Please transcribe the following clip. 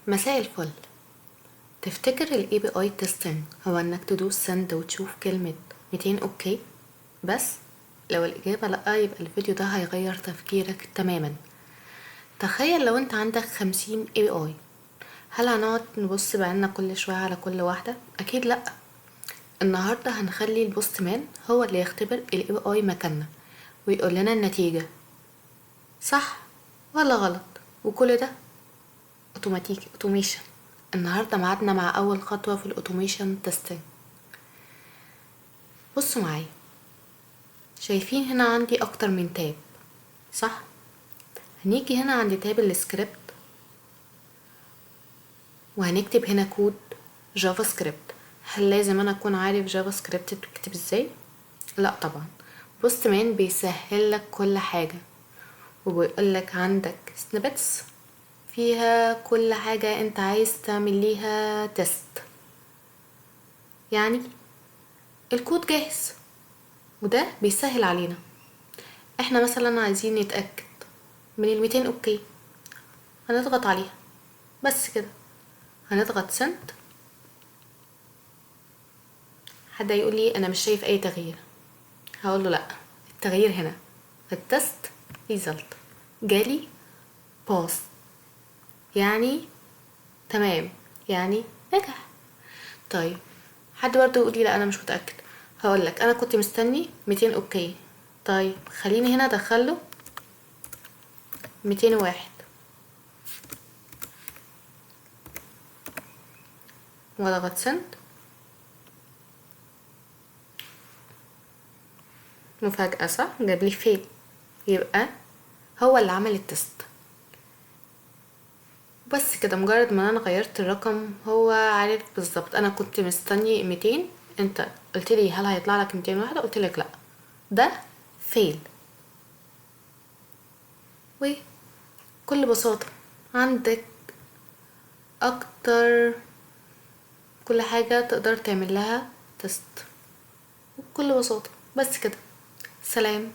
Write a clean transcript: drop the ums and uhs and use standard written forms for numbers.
مساء الفل. تفتكر ال API testing هو انك تدوس send وتشوف كلمة 200 okay بس؟ لو الإجابة لأ، يبقى الفيديو ده هيغير تفكيرك تماما. تخيل لو انت عندك 50 API، هل هنقعد نبص بعيننا كل شوية على كل واحدة؟ أكيد لأ. النهاردة هنخلي ال Postman هو اللي يختبر ال API مكاننا ويقول لنا النتيجة صح ولا غلط، وكل ده اوتوماتيكي automation. النهارده ميعادنا مع اول خطوة في ال automation testing. بصوا معايا، شايفين هنا عندي اكتر من tab صح؟ هنيجي هنا عند tab ال script وهنكتب هنا code JavaScript. هل لازم انا اكون عارف JavaScript بتكتب ازاي؟ لا طبعا. Postman بيسهل لك كل حاجة وبيقول لك عندك snippets فيها كل حاجة انت عايز تعمل ليها test، يعني الكود جاهز، وده بيسهل علينا. احنا مثلا عايزين نتأكد من 200 okay، هنضغط عليها بس كده، هنضغط send. حد يقول لي انا مش شايف اي تغيير، هقول له لا، التغيير هنا في ال test result جالي pass، يعني تمام، يعني نجح. طيب حد برضه يقول لي لا انا مش متأكد، هقول لك انا كنت مستني 200 okay، طيب خليني هنا ادخله 201 واضغط send. مفاجأة صح؟ جاب لي fail، يبقى هو اللي عمل ال test. بس كده، مجرد ما انا غيرت الرقم هو عارف بالظبط انا كنت مستني 200، انت قلت لي هل هيطلع لك 201؟ قلت لك لا، ده fail. وبكل بساطة عندك اكتر كل حاجة تقدر تعمل لها test بكل بساطة. بس كده، سلام.